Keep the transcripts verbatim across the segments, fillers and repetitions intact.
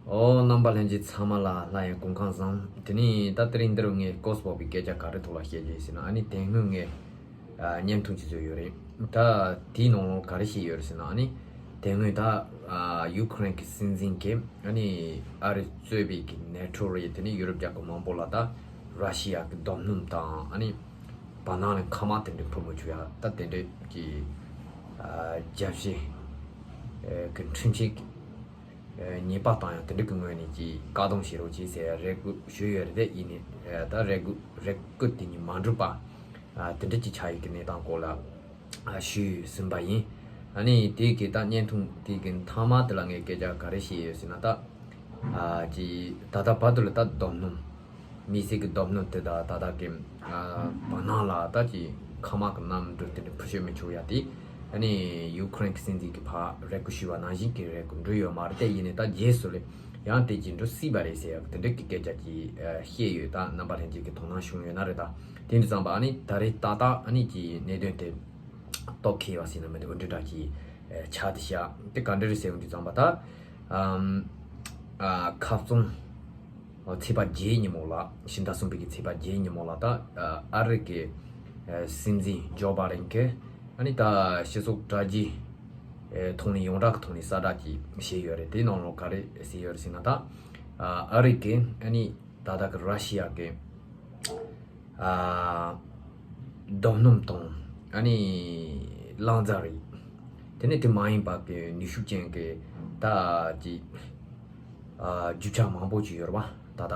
ཨོ། རྣམ་པ་ལྷན་རྒྱས་ཚང་མ་ལ་སླར་ཡང་དགོང་ཁམས་བཟང་། དེ་ནས་ད་དེ་རིང་འདིར་ངས་སྐོར་སྤོགས་པའི་སྐད་ཆ་ག་རེ་ཐོག་ལ་བཤད་རྒྱུ་ཡིན་ཟེར་ན། ཨ་ནི་དེ་སྔོན་ངས་ཨ་བརྙན་ཐུང་ཅིག་བཟོས་ཡོད་རེད། ད་དེའི་ནང་ལོགས་ག་རེ་བཤད་ཡོད་རེད་ཟེར་ན། ཨ་ནི་དེ་སྔོན་ད་ཨ་ཡུ་ཁུ་རེན་གྱི་སྲིད་འཛིན་གྱིས་ཨ་ནི་ཨ་རི་གཙོས་པའི་གི་ནེ་ཊོ་རེད། དེ་ནས་ཡུ་རོབ་རྒྱལ་ཁབ་མང་པོ་ལ་ད་ར་ཤི་ཡ་གི་རྡོ་སྣུམ་དང་ཨ་ནི་བ་ནག་ལ་མཁའ་དམག་དེ་འདྲ་འཕུར་མི་ཆོག་ཡ། ད་དེ་འདྲ་གི་ཨ་རྒྱབ་བཤད་ཨ་གི་འཕྲིན་ཆེད་ཨ་ཉེས་པ་བཏང་ཡ་དེ་འདྲ་གི་ངོས་ནས་ཀྱི་བཀག་སྡོམ་བྱེད་རོགས་གྱིས་ཟེར་ཡ་རེ་སྐུལ་ཞུས་ཡོད་རེད། དེ་ཡིན་ནའི་ཨ་ད་རེ་སྐུལ་རེ་སྐུལ་དེ་གཉིས་མ་འགྲུབ་པ། ཨ་དེ་འདྲ་གྱི་ཆགས་ཡོད་ཀྱི་གནས་སྟངས་སྐོར་ལ་ཨ་ཞུས་ཟིན་པ་ཡིན། ཨ་ནི་དེ་གི་ད་བརྙན་ཐུང་དེ་གི་མཐའ་མ་དེ་ལ་ངས་སྐད་ཆ་ག་རེ་བཤད་ཡོད་ཟེར་ན། ད་ཨ་ཀྱི་ད་ལྟ་བར་དུ་ལ་ད་རྡོ་སྣུམ། དམིགས་བསལ་གྱི་རྡོ་སྣུམ་དེ་དང་ད་ལྟ་གི་ཨ་བ་ནག་ལ་ད་ཀྱི་མཁའ་དམག་གི་གནམ་གྲུ་དེ་འདྲ་འཕུར་ཤོག་མི་ཆོག་ཡ་དེ། ཨ་ནི་ཡུ་ཁུ་རེན་གྱི་སྲིད་འཛིན་གྱིས་ཕར་རེ་སྐུལ་ཞུས་པ་ནང་བཞིན་གྱི་རེ་སྐུལ་འགྲུབ་ཡོད་མ་རེད། དེ་ཡིན་ནའི་ད་རྗེས་སུ་ལ་ཡང་དེ་ཀྱི་འགྲུབ་སྲིད་པ་རེད་ཟེར་ཡ་དེ་འདྲ་གི་སྐད་ཆ་ཀྱི་ཨ་བཤད་ཡོད། ད་རྣམ་པ་ལྷན་རྒྱས་ཀྱི་དོ་སྣང་བྱུང་ཡོད་ན་རེད། ད་དེ་འདྲ་ཙམ་པ་ཨ་ནི་ད་རེས་ཏག་ཏག་ཨ་ནི་ཀྱི་གནད་དོན་དེ་རྟོག་གེ་བ་ཟེར་ན་མི་འདུག་འདྲ་ཅིག་ཆགས་བསྡད་ཤག་དེ་ག་འདྲ་རེད་ཟེར་འོང་དུས་ཙམ་པ་ད། ཨམ། ཨ་ཁ་རྩང་ཚེས་པ་བརྒྱད་ཉིན་མོ་ལ། ཕྱི་ཟླ་གསུམ་པའི་གི་ཚེས་པ་བརྒྱད་ཉིན་མོ་ལ་ད་ཨ་རི་གི་ཨ་སྲིད་འཛིན་ཇོ་བྷ་རེན་གྱིས་ཨ་ནི་ད་སྤྱི་ཚོགས་དྲ་རྒྱའི་ཨ་ཐོག་ནས་ཡོངས་གྲགས་ཀྱི་ཐོག་ནས་གསལ་བསྒྲགས་ཅིག་བྱས་ཡོད་རེད། དེའི་ནང་ལོགས་ག་རེ་ཟེར་ཡོད་རེད་ཟེར་ན། ད་ཨ་ཨ་རི་གི་ཨ་ནི་ད་ལྟ་གི་ར་ཤི་ཡ་གི་ཨ་རྡོ་སྣུམ་དང་ཨ་ནི་རླངས་རྫས་རིགས། དེ་ནས་དེ་མ་ཡིན་པ་གི་ནུས་ཤུགས་ཅན་གྱི་ད་ཅི་ཨ་རྒྱུ་ཆ་མང་པོ་ཅིག་ཡོད་རེད་པ། ད་ལྟ་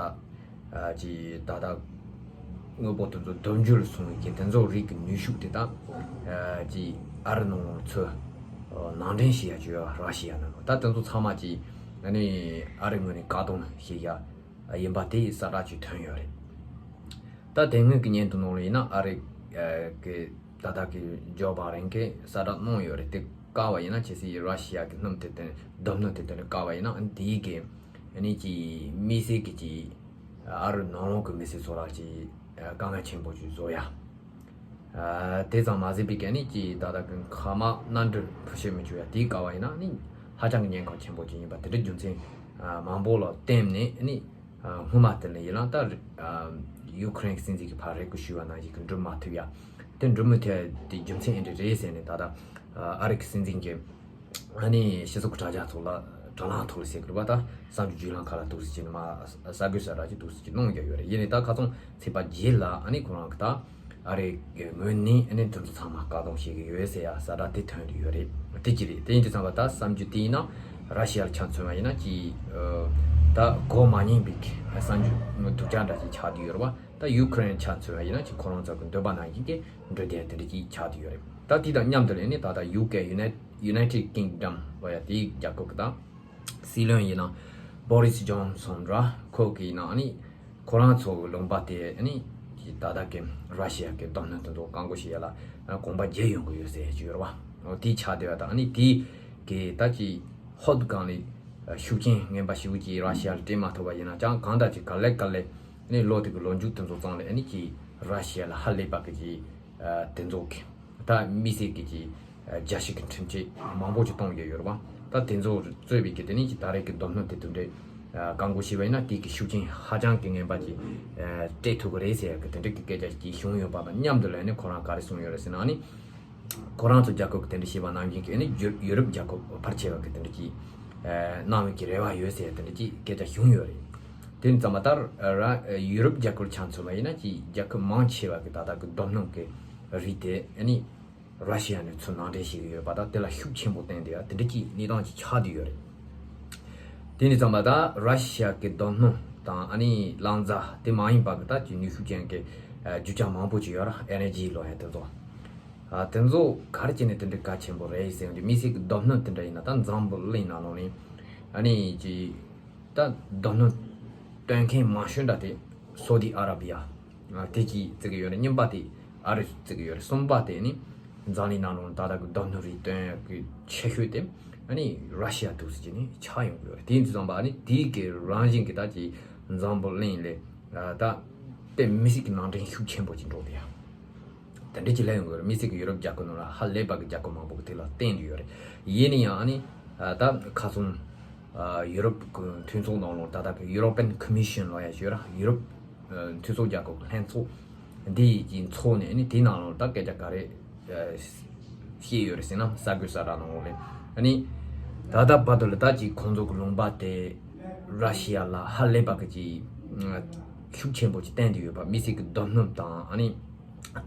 ཨ་ཅི་ད་ལྟ་དངོས་པོ་དེ་ཚོ་གདོན་རྒྱུ་ལ་སོང་བའི་གི་དེ་ཚོ་རིགས་ཀྱི་ནུས་ཤུགས་དེ་དག་ཨ་ཅི་ཨ་རི་ནང་ཚོ་ནང་འདྲེན་བྱེད་ཡ་ཅིག་ཡོད། ར་ཤི་ཡ་ནང་ད་དེ་ཚོ་ཚང་མ་ཅི་ཨ་ནི་ཨ་རི་ངོས་ནས་བཀག་སྡོམ་བྱེད་ཡ་ཡིན་པ་དེ་གསལ་བསྒྲགས་ཅིག་ཐོན་ཡོད་རེད། ད་དེ་སྔོན་གྱི་བརྙན་ཐུང་ནང་ལ་ཡིན་ན་ཨ་རི་གི་ད་ལྟ་གི་ཇོ་བྷ་རེན་གྱིས་གསལ་བསྒྲགས་གནང་ཡོད་རེད། དེ་བཀག་པ་ཡིན་ན་ཁྱེད་ཚོས་ར་ཤི་ཡ་གི་སྣུམ་དེ་དེ་རྡོ་སྣུམ་དེ་དེ་ནས་བཀག་པ་ཡིན་ན་དེའི་གི་ཨ་ནི་ཀྱི་དམིགས་བསལ་གྱི་ཀྱི་ཨ་རི་ནང་ལོགས་ཀྱི་མི་སེར་ཚོ་ལ་ཀྱི་དཀའ་ངལ་ཆེན་པོ་ཅིག་བཟོ་ཡ། ཨ་དེ་ཙམ་མ་ཟད་པའི་གི་ཨ་ནི་ཀྱི་ད་ལྟ་གི་མཁའ་དམག་གནམ་གྲུ་འཕུར་ཤོག་མི་ཆོག་ཡ་དེའི་བཀག་པ་ཡིན་ན་ཨ་ནི་ཧ་ཅང་གི་ཉེན་ཁ་ཆེན་པོ་ཅིག་ཡིན་པ་དེ་འདྲ་རྒྱུ་མཚན་ཨ་མང་པོ་ལ་བརྟེན་ནས་ཨ་ནི་ཨ་སྔོན་མ་དེ་ལ་ཡིན་ན་ད་ཨ་ཡུ་ཁུ་རེན་གྱི་སྲིད་འཛིན་གྱིས་ཕར་རེ་སྐུལ་ཞུས་པ་ནང་བཞིན་གྱི་འགྲུབ་མ་ཐུབ་ཡ། དེ་འགྲུབ་མི་ཐུབ་ཡ་དེ་རྒྱུ་མཚན་ཨེ་འདྲ་རེད་ཟེར་ནས་ད་ལྟ་ཨ་ཨ་རི་གི་སྲིད་འཛིན་གྱིས་ཨ་ནི་སྤྱི་ཚོགས་ཀྱི་དྲ་རྒྱ་ཐོག་ལ་དྲ་ལམ་ཐོག་ལ་ཟེར་དགོས་པ། ད་གསར་འགྱུར་བརྒྱུད་ལམ་ཁག་ལ་འདུག་སེ་བྱས་ནས་མར་གསར་འགོད་གསལ་བསྒྲགས་ཅིག་འདུག་སེ་བྱས་གནང་ཡ་ཡོད་རེད། ཡིན་ནའི་ད་ཁ་སང་ཚེས་པ་བརྒྱད་ལ་ཨ་ནི་ཁོ་རང་གི་ད་ཨ་རི་གི་ངོས་ནས་ཨ་ནི་དེ་ཚོ་ཚང་མ་བཀག་སྡོམ་བྱེད་ཀྱི་ཡོད་ཟེར་ཡ་གསལ་བསྒྲགས་དེ་ཐོན་ཡོད་རེད། དེ་ཅི་རེད། དེ་ཡིན་དུས་ཙམ་པ་ད་གསར་འགྱུར་དེ་ཡིན་ན་ར་ཤི་ཡ་ལ་ཆ་མཚོན་པ་ཡིན་ན་ཀྱི་ཨ་ད་གོ་མ་མྱོང་བའི་གསར་འགྱུར་སྡུག་ཅག་འདྲ་ཞིག་ཆགས་བསྡད་ཡོད་རེད་པ། ད་ཡུ་ཁུ་རེན་ཆ་མཚོན་པ་ཡིན་ན་ཀྱི་ཁོ་རང་ཚོ་གི་འདོད་པ་ནང་བཞིན་གྱི་འགྲོ་བསྡད་དེ་འདྲ་ཅིག་ཆགས་བསྡད་ཡོད་རེད། ད་དེ་དང་མཉམ་དུ་ལ་ནི་ད་ལྟ་ཡུ་ཀེ་United United Kingdom ལབ་ཡ་དེའི་རྒྱལ་ཁབ་ཀྱི་ད་སྲིད་བློན་ཡིན་ན་བོ་རི་སི་ཇོན་སོན་ར། ཁོ་གི་ནང་ནི་ཁོ་རང་ཚོ་གི་ལུང་པ་དེ་ནི་ད་ལྟ་གི་ར་ཤི་ཡ་གི་རྡོ་སྣུམ་དེ་ཚོ་བཀག་འགོག་བྱེད་ཡ་ལ་གོམ་པ་རྒྱག་ཡོང་གི་ཡོད་ཟེར་གྱི་ཡོད་རེད་པ། འོ་དེ་ཆགས་བསྡད་ཡ་དང་ནི་དེ་གི་ད་ཅི་ཧོད་སྒང་ནས་ཤུགས་རྐྱེན་ངན་པ་ཞེ་པོ་ཅིག་ར་ཤི་ཡ་ལ་སྤྲད་མ་ཐུབ་པ་ཡིན་ན་ཀྱང་གང་ལྟར་ཅིག་ག་ལེ་ག་ལེ་ནི་ལོ་དེ་གི་ལོ་མཇུག་དེ་ཚོ་ཙམ་ལ་ནི་ཅི་ར་ཤི་ཡ་ལ་ཧ་ལས་པ་གི་ཅི་དེ་ཚོ་གི་ད་དམིགས་བསལ་གྱི་ཅིག་རྒྱལ་སྤྱི་གི་ཁྲིམས་ཆད་མང་པོ་ཅིག་གཏོང་གི་ཡོད་རེད་པ། ད་དེ་ཚོ་གཙོས་པའི་གི་དེ་ནས་ཀྱི་ད་རེས་ཀྱི་རྡོ་སྣུམ་དེ་དུ་འདྲའི་བཀག་འགོག་བྱས་པ་ཡིན་ན་དེ་གི་ཤུགས་རྐྱེན་ཧ་ཅང་གི་ངན་པ་ཅིག་སྤྲད་ཐུབ་ཀྱི་རེད་ཟེར་གི་དེ་འདྲའི་གི་སྐད་ཆ་ཅིག་བྱུང་ཡོད་པ་དང་མཉམ་དུ་ལ་ནི་ཁོ་རང་ག་རེ་གསུངས་ཡོད་རེད་ཟེར་ན་ནི། ཁོ་རང་ཚོ་རྒྱལ་ཁབ་ཀྱི་དེ་འདྲ་བྱས་པ་ནང་བཞིན་གྱི་ནི་ཡུ་ཡུ་རོབ་རྒྱལ་ཁབ་ཕལ་ཆེ་བ་གི་དེ་འདྲ་ཅིག་གནང་བའི་གི་རེ་བ་ཡོད་ཟེར་དེ་འདྲ་ཅིག་སྐད་ཆ་བྱུང་ཡོད་རེད། དེ་ཙམ་པ་ལྟར་ར་ཡུ་རོབ་རྒྱལ་ཁབ་ཆ་མཚོན་པ་ཡིན་ན་ཅིག་རྒྱལ་ཁབ་མང་ཆེ་བ་གི་ད་ལྟ་གི་རྡོ་སྣུམ་གི་རིགས་དེ་ནི་ར་ཤི་ཡ་ནས་ཚུར་ནང་འདྲེན་བྱེད་ཀྱི་ཡོད་པ་དང་དེ་ལ་ཤུགས་ཆེན་པོ་བཏོན་བསྡད་ཡ་དེ་འདྲ་ཅིག་གནས་སྟངས་ཅིག་ཆགས་བསྡད་ཡོད་རེད། དེ་ནས་ཙམ་པ་ད་ར་ཤི་ཡ་གི་རྡོ་སྣུམ་དང་ཨ་ནི་རླངས་རྫས་དེ་མ་ཡིན་པ་གི་ད་ཅིག་ནུས་ཤུགས་ཅན་གྱི་རྒྱུ་ཆ་མང་པོ་ཅིག་ཡོད་ར། ཨེ་ནར་ཇི་ལབ་ཡ་དེ་ཚོ། ཨ་དེ་ཚོ་ག་རེ་བྱས་ནས་དེ་འདྲའི་གལ་ཆེན་པོ་རེད་ཟེར་ཡོང་དུས་དམིགས་བསལ་གྱི་རྡོ་སྣུམ་དེ་འདྲ་ཡིན་ན་ད་འཛམ་བུ་གླིང་ནང་ལོགས་ནས་ཨ་ནི་ཅིག་ད་རྡོ་སྣུམ་བཏོན་མཁན་མང་ཤོས་འདྲ་དེ་སོ་ཏི་ཨ་ར་བི་ཡ་དེ་གིས་བརྩི་གི་ཡོད་རེད། གཉིས་པ་དེ་ཨ་རི་བརྩི་གི་ཡོད་རེད། གསུམ་པ་དེ་ནི་འཛམ་གླིང་ནང་ལོགས་ནས་ད་ལྟ་གི་རྡོ་སྣུམ་རིགས་བཏོན་ཡག་གི་ཆེ་ཤོས་དེ་ཨ་ནི་ར་ཤི་ཡ་འདུག་ཟེར་གྱི་ནི་ཆགས་ཡོང་གི་ཡོད་རེད། དེ་ཡིན་དུས་ཙམ་པ་ཨ་ནི་དེའི་གི་རང་བཞིན་གྱི་ད་ཅིག་འཛམ་བུ་གླིང་ལ་ད་དཔེ་མི་སྲིད་ཀྱི་ནང་འདྲེན་ཤུགས་ཆེན་པོ་ཅིག་འགྲོ་བསྡད་ཡ། དེ་འདྲ་ཅིག་སླེབས་ཡོང་གི་རེད། དམིགས་བསལ་གྱི་ཡུ་རོབ་རྒྱལ་ཁབ་ནང་ལ་ཧ་ལས་པ་གི་རྒྱལ་ཁབ་མང་པོ་གི་དེ་ལ་བརྟེན་བསྡད་ཡོད་རེད། ཡིན་ན་ཡང་ཨ་ནི་ཨ་ད་ཁ་སང་ ཨ་ཡུ་རོབ་ཀྱི་མཐུན་ཚོགས་ནང་ལོགས་ད་ལྟ་གི་European Commission ལབ་ཡ་ཞིག་ཡོད་ར། ཡུ་རོབ་ཨ་མཐུན་ཚོགས་རྒྱལ་ཁབ་ལྷན་ཚོགས་འདི་ཡི་ཚོགས་ནས་ཨ་ནི་དེའི་ནང་ལོགས་ད་སྐད་ཆ་ག་རེ་ཨ་བཤད་ཡོད་རེད་ཟེར་ན། གསར་འགོད་གསལ་བསྒྲགས་ནང་ལོགས་ནས་ཨ་ནི་ད་ལྟ་བར་དུ་ལ་ད་ཅིག་ཁོང་ཚོ་གི་ལུང་པ་དེ་ར་ཤི་ཡ་ལ་ཧ་ལས་པ་གི་ཅིག་ཤུགས་ཆེན་པོ་ཅིག་བསྟན་བསྡད་ཡོད་པ། མི་སེར་གི་རྡོ་སྣུམ་དང་ཨ་ནི་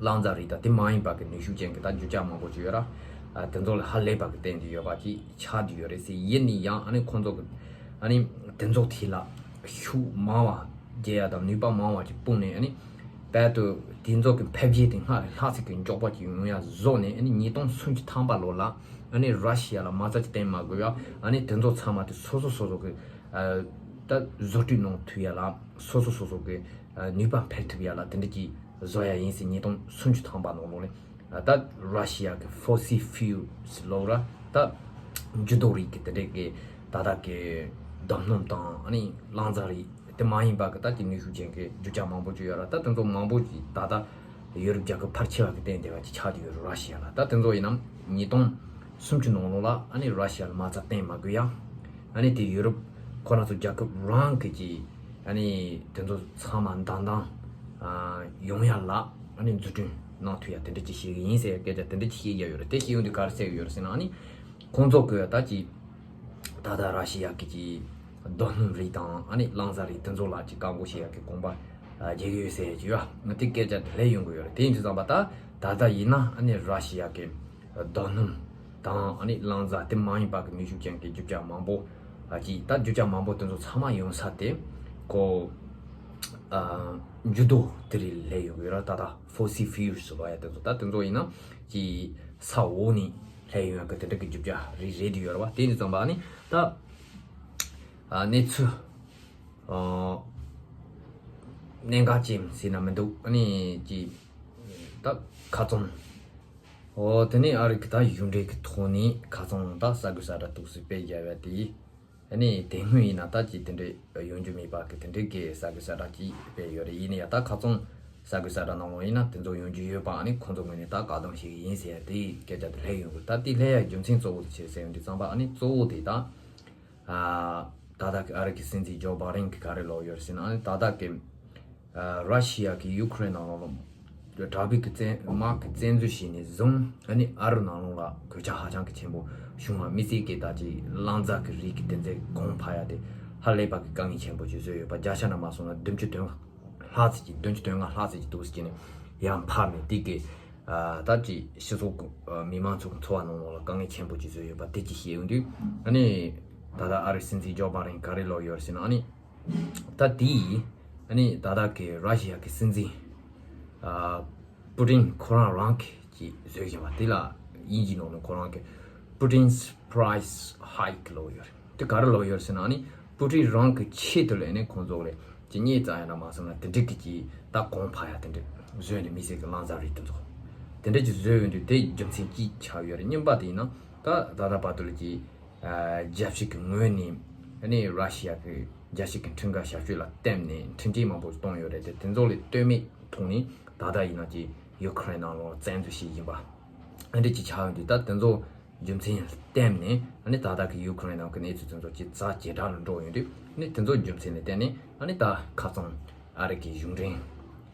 རླངས་རྫ་རིགས་དང་དེ་མ་ཡིན་པ་གི་ནུས་ཤུགས་ཅན་གི་ད་རྒྱུ་ཆ་མང་པོ་ཅིག་ཡོད་ར། ཨ་དེ་ཚོ་ལ་ཧ་ལས་པ་གི་བསྟན་བསྡད་ཡོད་པ་ཅིག་ཆགས་བསྡད་ཡོད་རེད་ཟེར། ཡིན་ན་ཡང་ཨ་ནི་ཁོང་ཚོ་གི་ཨ་ནི་དེ་ཚོ་དེ་ལ་ཤུགས་མང་བ་རྒྱག་ཡ་དང་ནུས་པ་མང་བ་ཅིག་སྤུངས་ནས་ཨ་ནི་བལ་དུ་དེ་ཚོ་གི་འཕེལ་རྒྱས་དེ་སྔར་ལས་ལྷག་ཙམ་གི་མགྱོགས་པ་ཅིག་ཡོང་ཡ་བཟོ་ནས། ཨ་ནི་ཉིས་སྟོང་སུམ་ཅུ་ཐམ་པ་ལོ་ལ་ཨ་ནི་ར་ཤི་ཡ་ལ་མ་རྩ་ཅིག་བསྟན་མ་དགོས་ཡ། ཨ་ནི་དེ་ཚོ་ཚང་མ་དེ་སོ་སོ་སོ་སོ་གི་ཨ་ད་བཟོ་སྐྲུན་གནང་ཐུབ་ཡ་ལ་སོ་སོ་སོ་སོ་གི་ཨ་ནུས་པ་འཕེལ་ཐུབ་ཡ་ལ་དེ་འདྲ་ཅིག་བཟོ་ཡ་ཡིན་ཟེར། ཉིས་སྟོང་སུམ་ཅུ་ཐམ་པ་ནང་ལོགས་ནས་ད་ར་ཤི་ཡ་གི་fossil fuels ལབ་ར། ད་འགྱུར་ལྡོག་རིགས་ཀྱི་དེ་འདྲ་གི་ད་ལྟ་གི་རྡོ་སྣུམ་དང་ཨ་ནི་རླངས་རྫ་རིགས་དེ་མ་ཡིན་པ་གི་ད་ཀྱི་ནུས་ཤུགས་ཅན་གི་རྒྱུ་ཆ་མང་པོ་ཅིག་ཡོད་ར། ད་དེ་ཚོ་མང་པོ་ཅིག་ད་ལྟ་ཡུ་རོབ་རྒྱལ་ཁབ་ཕལ་ཆེ་བ་གི་བརྟེན་བསྡད་པ་ཅིག་ཆགས་བསྡད་ཡོད་རེད། ར་ཤི་ཡ་ལ་ད་དེ་ཚོ་ཡིན་ནམ་ཉིས་སྟོང་སུམ་ཅུ་ནང་ལོགས་ལ་ཨ་ནི་ར་ཤི་ཡ་ལ་མ་རྩ་བསྟན་མ་དགོས་ཡ། ཨ་ནི་དེ་ཡུ་རོབ་ཁོ་རང་ཚོ་རྒྱལ་ཁབ་རང་གི་ཅིག་ཨ་ནི་དེ་ཚོ་ཚང་མ་འདང་འདང་ཨ་ཡོང་ཡ་ལ་ཨ་ནི་འཛུགས་སྐྲུན་གནང་ཐུབ་ཡ་དེ་འདྲ་ཅིག་བཤད་གི་ཡིན་ཟེར། སྐད་ཆ་དེ་འདྲ་ཅིག་བཤད་ཡ་ཡོད་རེད། དེ་བཤད་ཡོང་དུས་ག་རེ་ཟེར་གི་ཡོད་རེད་ཟེར་ན། ཨ་ནི་ཁོང་ཚོ་གི་ད་ཅིག་ད་ལྟ་ར་ཤི་ཡ་གི་ཅིག་རྡོ་སྣུམ་རིགས་དང་ཨ་ནི་རླངས་རྫ་རིགས་དེ་ཚོ་ལ་ཅིག་བཀག་འགོག་བྱེད་ཡ་གི་དགོངས་པ་ཨ་བརྒྱབ་ཀྱི་ཡོད་ཟེར་གྱི་ཡོད། ང་དེ་སྐད་ཆ་དེ་ལས་ཡོང་གི་ཡོད་རེད། དེ་ཡིན་དུས་ཙམ་པ་ད་ད་ལྟ་ཡིན་ན་ཨ་ནི་ར་ཤི་ཡ་གི་རྡོ་སྣུམ་དང་ཨ་ནི་རླངས་རྫ་དེ་མ་ཡིན་པ་གི་ནུས་ཤུགས་ཅན་གྱི་རྒྱུ་ཆ་མང་པོ་ཨ་ཅིག་ད་རྒྱུ་ཆ་མང་པོ་དེ་ཚོ་ཚང་མ་ཡོང་ས་དེ་ཁོ་ཨ་འགྱུར་ལྡོག་དེ་རིགས་ལས་ཡོང་གི་ཡོད་ར། ད་ད་fossil fuels ལབ་ཡ་དེ་ཚོ་ད་དེ་ཚོ་ཡིན་ན་ཅིག་ས་འོག་ནས་ལས་ཡོང་ཡ་གི་དེ་འདྲ་གི་རྒྱུ་ཆ་རིགས་རེད་དེ་ཡོད་ར་བ། དེ་ཡིན་དུས་ཙམ་པ་ཨ་ནི་ད་ཨ་གནས་ཚུལ་ཨ་གནད་འགག་ཅན་ཟེར་ན་མི་འདུག་ཨ་ནི་ཅིག་ད་ཁ་ཚོན། ཨོ་དེ་ནས་ཨ་རི་གི་ད་གཞུང་འབྲེལ་གི་ཐོག་ནས་ཁ་ཚོན་ད་གསར་འགོད་གསལ་བསྒྲགས་འདུག་སེ་སྤེལ་བཞག་ཡ་དེ། ཨ་ནི་དེ་སྔོན་ཡིན་ན་ད་ཅིག་དེ་འདྲའི་ཡོང་རྒྱུ་མེད་པ་གི་དེ་འདྲའི་གི་གསར་འགོད་གསལ་བསྒྲགས་ཅིག་སྤེལ་ཡོད་རེད། ཡིན་ན་ཡང་ད་ཁ་ཚོན་གསར་འགོད་གསལ་བསྒྲགས་གནང་བ་ཡིན་ན་དེ་ཚོ་ཡོང་རྒྱུ་ཡོད་པ་ཨ་ནི་ཁོང་ཚོ་ངོས་ནས་ད་བཀག་སྡོམ་བྱེད་གི་ཡིན་ཟེར་ཡ་དེ་སྐད་ཆ་དེ་སླེབས་ཡོང་གི། ད་དེ་སླེབས་ཡ་རྒྱུ་མཚན་གཙོ་བོ་དེ་ཆི་ཟེར་ཡོང་དུས་ཙམ་པ་ཨ་ནི་གཙོ་བོ་དེ་ད་ཨ་ད་ལྟ་གི་ཨ་རི་གི་སྲིད་འཛིན་ཇོ་བྷའི་ཌེན་གི་ག་རེ་ལབ་ཡོད་ཟེར་ན། ཨ་ནི་ད་ལྟ་གི་ཨ་ར་ཤི་ཡ་གི་ཡུ་ཁུ་རེན་ནང་ལོགས་དྲག་པོའི་གི་བཙན་དམག་གི་བཙན་འཛུལ་བྱས་ནས་བཟུང་ཨ་ནི་ཨ་རི་ནང་ལོགས་ལ་གོད་ཆག་ཧ་ཅང་གི་ཆེན་པོ་བྱུང་བ། མི་སེར་གི་ད་ཅིག་རླངས་རྫ་གི་རིགས་ཀྱི་དེ་ཚོ་གོང་འཕར་ཡ་དེ་ཧ་ལས་པ་གི་དཀའ་ངལ་ཆེན་པོ་ཅིག་བཟོས་ཡོད་པ། བརྒྱ་ཆ་ན་མ་སོང་ན་བདུན་ཅུ་དོན་ལྷག་ཙམ་ཅིག་བདུན་ཅུ་དོན་ལྔ་ལྷག་ཙམ་ཅིག་འདུག་ཟེར་གྱི་ནས་ཡར་འཕར་ནས་དེ་གི་ཨ་ད་ཅིག་སྤྱི་ཚོགས་ཀྱི་ཨ་མི་མང་ཚོ་གི་འཚོ་བ་ནང་ལོགས་ལ་དཀའ་ངལ་ཆེན་པོ་ཅིག་བཟོས་ཡོད་པ་དེ་ཅིག་བཤད་ཡོང་དུས། ཨ་ནི་ད་ལྟ་ཨ་རི་སྲིད་འཛིན་ཇོ་བྷའི་ཌེན་ག་རེ་ལབ་ཡོད་ཟེར་ན། ཨ་ནི་ད་དེ་ཨ་ནི་ད་ལྟ་གི་ར་ཤི་ཡ་གི་སྲིད་འཛིན་ཨ་པུ་ཏིན་ཁོ་རང་རང་གིས་ཅིག་བཟོས་བཞིན་པ་དེ་ལ་དབྱིན་ཇིའི་ནང་ནས་ཁོ་རང་གི་Putin's price hike ལབ་ཡོད་རེད། དེ་ག་རེ་ལབ་ཡོད་ཟེར་ན། ཨ་ནི་པུ་ཏིན་རང་གི་ཆེད་དུ་ལས་ནས་ཁོང་ཚོ་ལས་ཅི་རྙེད་ཙམ་ཡང་ན་མ་སོང་ན་དེ་འགྲིག་གི་ཅིག་ད་གོང་འཕར་ཡ་དེ་འདྲ་བཟོས་ནས་མི་སེར་གི་རླངས་རྫ་རིགས་དེ་ཚོ་དེ་འདྲ་ཅིག་བཟོས་ཡོང་དུས་དེ་རྒྱུ་མཚན་ཅིག་ཆགས་ཡོད་རེད། གཉིས་པ་དེ་ཡིན་ན་ད་ད་ལྟ་བར་དུ་ལ་ཅིག་ཨ་རྒྱལ་སྤྱི་གི་ངོས་ནས་ཨ་ནི་ར་ཤི་ཡ་གི་རྒྱལ་སྤྱི་གི་ཁྲིམས་འགལ་བྱ་སྤྱོད་ལ་བརྟེན་ནས་འཕྲིན་སྐྱེལ་མང་པོ་བཏང་ཡོད་རེད་དེ། དེ་ཚོ་ལས་ལྟོས་མེད་ཐོག་ནས་ད་ལྟ་ཡིན་ན་ཅིག་ཡུ་ཁུ་རེན་ནང་ལོགས་བཙན་འཛུལ་བྱེད་བཞིན་པ་ཨ་འདྲ་ཅིག་ཆགས་ཡོང་དུས། ད་དེ་ཚོ་རྒྱུ་མཚན་བརྟེན་ནས་ཨ་ནི་ད་ལྟ་གི་ཡུ་ཁུ་རེན་ནང་གི་གནས་ཚུལ་དེ་ཚོ་ཅིག་ཛ་ཇེ་དྲག་ལ་འགྲོ་ཡོང་དུས། ཨ་ནི་དེ་ཚོ་རྒྱུ་མཚན་ལ་བརྟེན་ནས་ཨ་ནི་ད་ཁ་སང་ཨ་རི་གི་གཞུང་འབྲེལ་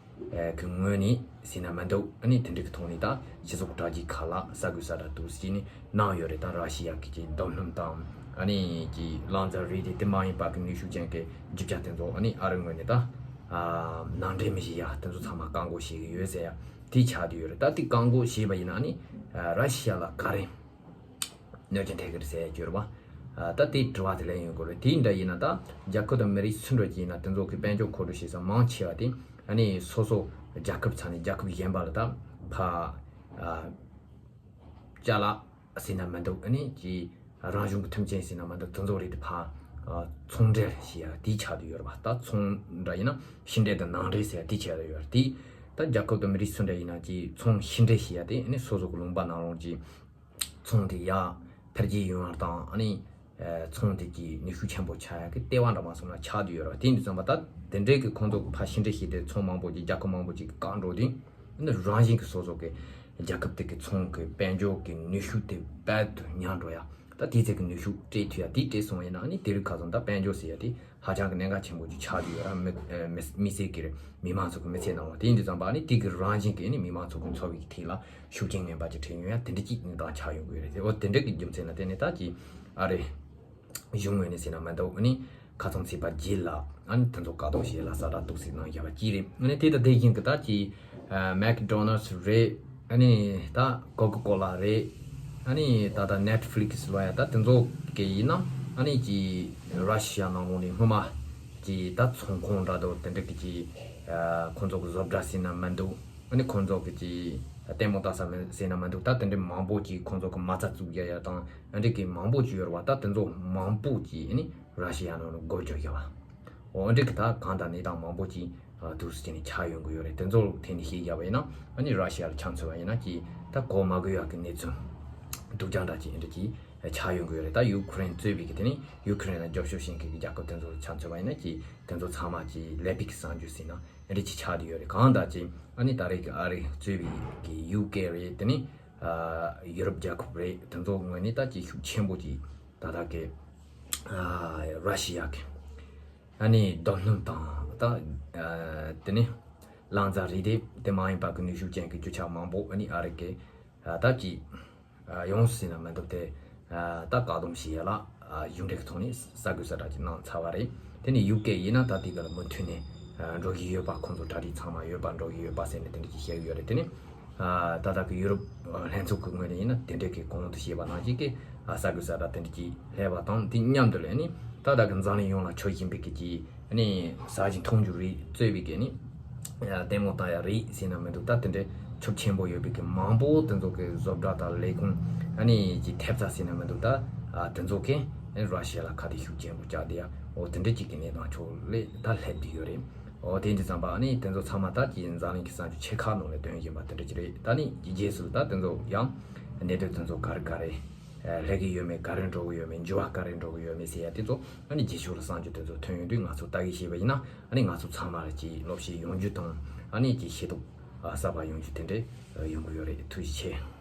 གི་ངོས་ནས་ཟེར་ན་མི་འདུག་ཨ་ནི་དེ་འདྲ་གི་ཐོག་ནས་ད་སྤྱི་ཚོགས་དྲ་རྒྱའི་ཁག་ལ་གསར་འགོད་གསལ་བསྒྲགས་འདུག་ཟེར་ནས་གནང་ཡོད་རེད། ད་ར་ཤི་ཡ་གི་ཅིག་རྡོ་སྣུམ་དང་ཨ་ནི་ཅིག་རླངས་རྫ་རིགས་དེ་དེ་མ་ཡིན་པ་གི་ནུས་ཤུགས་ཅན་གི་རྒྱུ་ཆ་དེ་ཚོ་ཨ་ནི་ཨ་རི་ངོས་ནས་ད་ཨ་ནང་འདྲེན་མི་བྱེད་ཡ་དེ་ཚོ་ཚང་མ་བཀག་འགོག་བྱེད་གི་ཡོད་ཟེར་ཡ་དེ་ཆགས་བསྡད་ཡོད་རེད། ད་དེ་བཀག་འགོག་བྱས་པ་ཡིན་ན་ཨ་ནི་ཨ་ར་ཤི་ཡ་ལ་ག་རེ་གནོད་སྐྱོན་ཐེབས་ཀྱི་རེད་ཟེར་གྱི་ཡོད་རེད་པ། ཨ་ད་དེའི་དྲི་བ་དེ་ལན་ཡོང་གི་རེད། དེ་འདྲ་ཡིན་ན་ད་རྒྱལ་ཁབ་དང་མི་རིགས་སུ་འདྲ་ཅིག་ཡིན་ན་དེ་ཚོ་གི་དཔལ་འབྱོར་མཁོ་སྤྲོད་བྱེད་ས་མང་ཆེ་བ་དེ་ཨ་ནི་སོ་སོ་རྒྱལ་ཁབ་ཚ་ནས་རྒྱལ་ཁབ་གཞན་པ་ལ་ད་ཕ་ཨ་ཅ་ལག་ཟེར་ན་མི་འདུག་ཨ་ནི་ཅི་རང་བྱུང་གི་མཐུན་རྐྱེན་ཟེར་ན་མི་འདུག་དེ་ཚོ་རེད་དེ་ཕ་ཨ་ཚོང་འབྲེལ་ཞེས་ཡ་དེ་ཆགས་བསྡད་ཡོད་རེད་པ། ད་ཚོང་འདྲ་ཡིན་ན་ཕྱི་འབྲེལ་དང་ནང་འབྲེལ་ཟེར་ཡ་དེ་ཆགས་བསྡད་ཡོད་རེད། དེ་ད་རྒྱལ་ཁབ་དང་མི་རིགས་སུ་འདྲ་ཡིན་ན་ཅི་ཚོང་ཕྱི་འབྲེལ་ཞེས་ཡ་དེ་ཨ་ནི་སོ་སོ་གི་ལུང་པ་ནང་ལོགས་ཀྱི་ཚོང་དེ་ཡར་འཕེལ་རྒྱས་ཡོང་བ་དང་ཨ་ནི་ཨ་ཚོང་དེ་གི་ནུས་ཤུགས་ཆེན་པོ་ཆགས་ཡག་གི་ལྟེ་བ་འདྲ་མ་སོང་ན་ཆགས་བསྡད་ཡོད་རེད། དེ་འདི་ཙམ་པ་ད་དེ་འདྲའི་གི་ཁོང་ཚོ་གི་ཕར་ཕྱི་འབྲེལ་བྱས་ཏེ་ཚོང་མང་པོ་ཅིག་རྒྱལ་ཁབ་མང་པོ་ཅིག་གི་བཀག་འགྲོ་དུས་ཨ་ནི་རང་བཞིན་གི་སོ་སོ་གི་རྒྱལ་ཁབ་དེ་གི་ཚོང་གི་དཔལ་འབྱོར་གི་ནུས་ཤུགས་དེ་རྦད་དེ་ཉམས་འགྲོ་ཡ། ད་ ད་དེའི་ཚེ་གི་ནུས་ཤུགས་སྤྲད་ཐུབ་ཡ་དེ་སྤྲད་སོང་ཡིན་ན། ཨ་ནི་དེ་རིང་ཁ་སང་ད་དཔལ་འབྱོར་ཟེར་ཡ་དེ་ཧ་ཅང་གི་གནད་འགག་ཆེན་པོ་ཅིག་ཆགས་ཀྱི་ཡོད་ར། མི་མི་མི་སེར་གི་རེད། མི་མང་ཚོ་གི་མི་ཚེ་ནང་ལ། དེ་ཡིན་དུས་ཙམ་པ་ཨ་ནི་དེ་གི་རང་བཞིན་གི་ཨ་ནི་མི་མང་ཚོ་གི་འཚོ་བའི་ཐད་ལ་ཤུགས་རྐྱེན་ངན་པ་ཅིག་འཕྲད་ཡོང་ཡ་དེ་འདྲ་ཅིག་གནས་སྟངས་ཆགས་ཡོང་གི་ཡོད་རེད། འོ་དེ་འདྲ་གི་རྒྱུ་མཚན་ལ་བརྟེན་ནས་ད་ཅིག་ཨ་རེ། གཞུང་ངོས་ནས་ཟེར་ན་མི་འདུག་ཨ་ནི་ཁ་སང་ཚེས་པ་བརྒྱད་ལ་ཨ་ནི་དེ་ཚོ་བཀག་སྡོམ་བྱེད་ལ་གསལ་བསྒྲགས་ཏོག་ཙམ་གནང་བཞག་པ་གཅིག་རེད། ཨ་ནི་དེ་དང་དེ་བཞིན་གྱི་ད་ཅིག་ཨ་མེག་ཌོ་ནལ་ཌི་རེད། ཨ་ནི་ད་ཀོ་ཀོ་ཀོ་ལ་རེད། ཨ་ནི་ད་ད་ནེཊ་ཕི་ལིག་སི་ལོ་ཡ་ད་དེ་ཚོ་གི་ཡིན་ན་ཨ་ནི་ཅིག་ར་ཤི་ཡ་ནང་ལོགས་ནས་སྔོན་མ་ཅིག་ད་ཚོང་ཁང་འདྲ་འདུག་དེ་འདྲ་གི་ཅིག་ཨ་ཁོང་ཚོ་གི་བཟོ་གྲྭ་ཟེར་ན་མི་འདུག་ཨ་ནི་ཁོང་ཚོ་གི་ཅིག་ལྟད་མོ་ལྟ་ས་མི་ཟེར་ན་མི་འདུག་ད་དེ་འདྲ་མང་པོ་ཅིག་ཁོང་ཚོ་གི་མ་རྩ་བཙུགས་རྒྱུ་ཡ་དང་ཨ་འདྲ་གི་མང་པོ་ཅིག་ཡོད་རེད་བ། ད་དེ་ཚོ་མང་པོ་ཅིག་ཨ་ནི་ར་ཤི་ཡ་ནང་ལ་སྒོ་བརྒྱབ་བཞག་པ། འོ་འདྲ་གི་ད་གང་ལྟར་གནས་སྟངས་མང་པོ་ཅིག་ཨ་འདུག་སེ་བྱས་ནས་ཆགས་ཡོང་གི་ཡོད་རེད། དེ་ཚོ་ཐད་ནས་བཤད་རྒྱག་པ་ཡིན་ན་ཨ་ནི་ར་ཤི་ཡ་ལ་ཆ་མཚོན་པ་ཡིན་ན་ཅིག་ད་གོ་མ་དགོས་ཡག་གི་གནས་ཚུལ་སྡུག་ཅག་འདྲ་ཅིག་ཨ་འདྲ་ཅིག་ཆགས་ཡོང་གི་ཡོད་རེད། ད་ཡུ་ཁུ་རེན་གཙོས་པའི་གི་དེ་ནི་ཡུ་ཁུ་རེན་ལ་རྒྱབ་སྐྱོར་བྱེད་མཁན་གྱི་རྒྱལ་ཁབ་དེ་ཚོ་ལ་ཆ་མཚོན་པ་ཡིན་ན་ཅིག་དེ་ཚོ་ཚང་མ་ཅིག་ཀླད་པའི་གི་གསར་འགྱུར་ཟེར་ན་འདི་ཅིག་ཆགས་བསྡད་ཡོད་རེད། གང་ལྟར་ཅིག་ཨ་ནི་ད་རེས་ཀྱི་ཨ་རི་གཙོས་པའི་གི་ཡུ་ཀེ་རེད། དེ་ནི་ཨ་ཡུ་རོབ་རྒྱལ་ཁབ་རེད། དེ་ཚོ་ངོས་ནས་ད་ཅིག་ཤུགས་ཆེན་པོ་ཅིག་ད་ལྟ་གི་ཨ་ར་ཤི་ཡ་གི་ཨ་ནི་རྡོ་སྣུམ་དང་ད་ཨ་དེ་ནི་རླངས་རྫས་རིགས་དེ་དེ་མ་ཡིན་པ་གི་ནུས་ཤུགས་ཅན་གྱི་རྒྱུ་ཆ་མང་པོ་ཨ་ནི་ཨ་རི་གི་ཨ་ད་ཅིག་ཨ་ཡོངས་སུ་ཟིན་ན་མི་འདུག་སྟེ། ཨ་ད་བཀག་སྡོམ་བྱེད་ཡ་ལ་ཨ་གཞུང་འབྲེལ་གྱི་ཐོག་ནས་གསར་འགོད་གསལ་བསྒྲགས་ཅིག་གནང་ཚར་བ་རེད། དེ་ནས་ཡུ་ཀེ་ཡིན་ན་ད་དེ་ག་ལ་མུ་མཐུད་ནས་ཨ་འགྲོ་གི་ཡོད་པ། ཁོང་ཚོ་གྲ་སྒྲིག་ཚང་མ་ཡོད་པ། འགྲོ་གི་ཡོད་པ་ཟེར་ནས་དེ་འདྲ་ཅིག་བཤད་ཀྱི་ཡོད་རེད། དེ་ནས་ཨ་ད་ལྟ་གི་ཡུ་རོབ་ཨ་ལྷན་ཚོགས་ཀྱི་ངོས་ནས་ཡིན་ན་དེ་འདྲ་གི་གོང་དུ་བཤད་པ་ནང་བཞིན་གྱི་ཨ་གསར་འགོད་གསལ་བསྒྲགས་དེ་འདྲ་ཅིག་སླེབས་པ་དང་། དེ་མཉམ་དུ་ལ་ནི་ད་ལྟ་གི་འཛམ་གླིང་ཡོངས་ལ་འཕྲོད་བཞིན་པའི་གི་ཅིག་ཨ་ནི་གཟའ་ཞིག་མཐོང་རྒྱུ་རེད་གཙོས་པའི་གི་ནི་ལྟད་མོ་ལྟ་ཡ་རེད་ཟེར་ན་མི་འདུག་ད་དེ་འདྲའི་ཁྱབ་ཆེན་པོ་ཡོད་པའི་གི་མང་པོ་དེ་ཚོ་གི་བཟོ་གྲྭ་དང་ལས་ཁུངས་ཨ་ནི་ཅིག་ཐེབས་རྩ་ཟེར་ན་མི་འདུག་ད་ཨ་དེ་ཚོ་གི་ཨ་ནི་ར་ཤི་ཡ་ལ་ཁ་གཏད་ཤུགས་ཆེན་པོ་བཅག་བསྡད་ཡ། འོ་དེ་འདྲ་ཅིག་གི་གནས་སྟངས་ཕྱོགས་ལས་ད་སླེབས་བསྡད་ཡོད་རེད། འོ་དེ་འདྲ་ཙམ་པ་ཨ་ནི་དེ་ཚོ་ཚང་མ་ད་ཅིག་འཛམ་གླིང་གི་གསར་འགྱུར་ཆེ་ཁག་ནང་ལ་སྟོན་བཞིན་པ་དེ་འདྲ་ཅིག་རེད། ད་ནི་རྗེས་སུ་ད་དེ་ཚོ་ཡང་གནད་དོན་དེ་ཚོ་ག་རེ་ག་རེ་སླེབས་ཀྱི་ཡོད་མེད། ག་རེ་འགྲོ་གི་ཡོད་མེད། འགྱུར་བ་ག་རེ་འགྲོ་གི་ཡོད་མེད་ཟེར་ཡ་དེ་ཚོ་ཨ་ནི་རྗེས་ཕྱོགས་ལ་གསར་འགྱུར་དེ་ཚོ་ཐོན་ཡོང་དུས་ང་ཚོ་ལྟ་གི་ཤེས་པ་ཡིན་ན་ཨ་ནི་ང་ཚོ་ཚང་མ་ལ་ཅིག་བློ་ཤེད་ཡོང་རྒྱུ་དང་ཨ་ནི་ཅིག་ཤེས་རྟོགས་གསར་པ་ཡོང་རྒྱུ་དེ་འདྲ་ཡོང་གི་ཡོད་རེད། ཐུགས་རྗེ་ཆེ།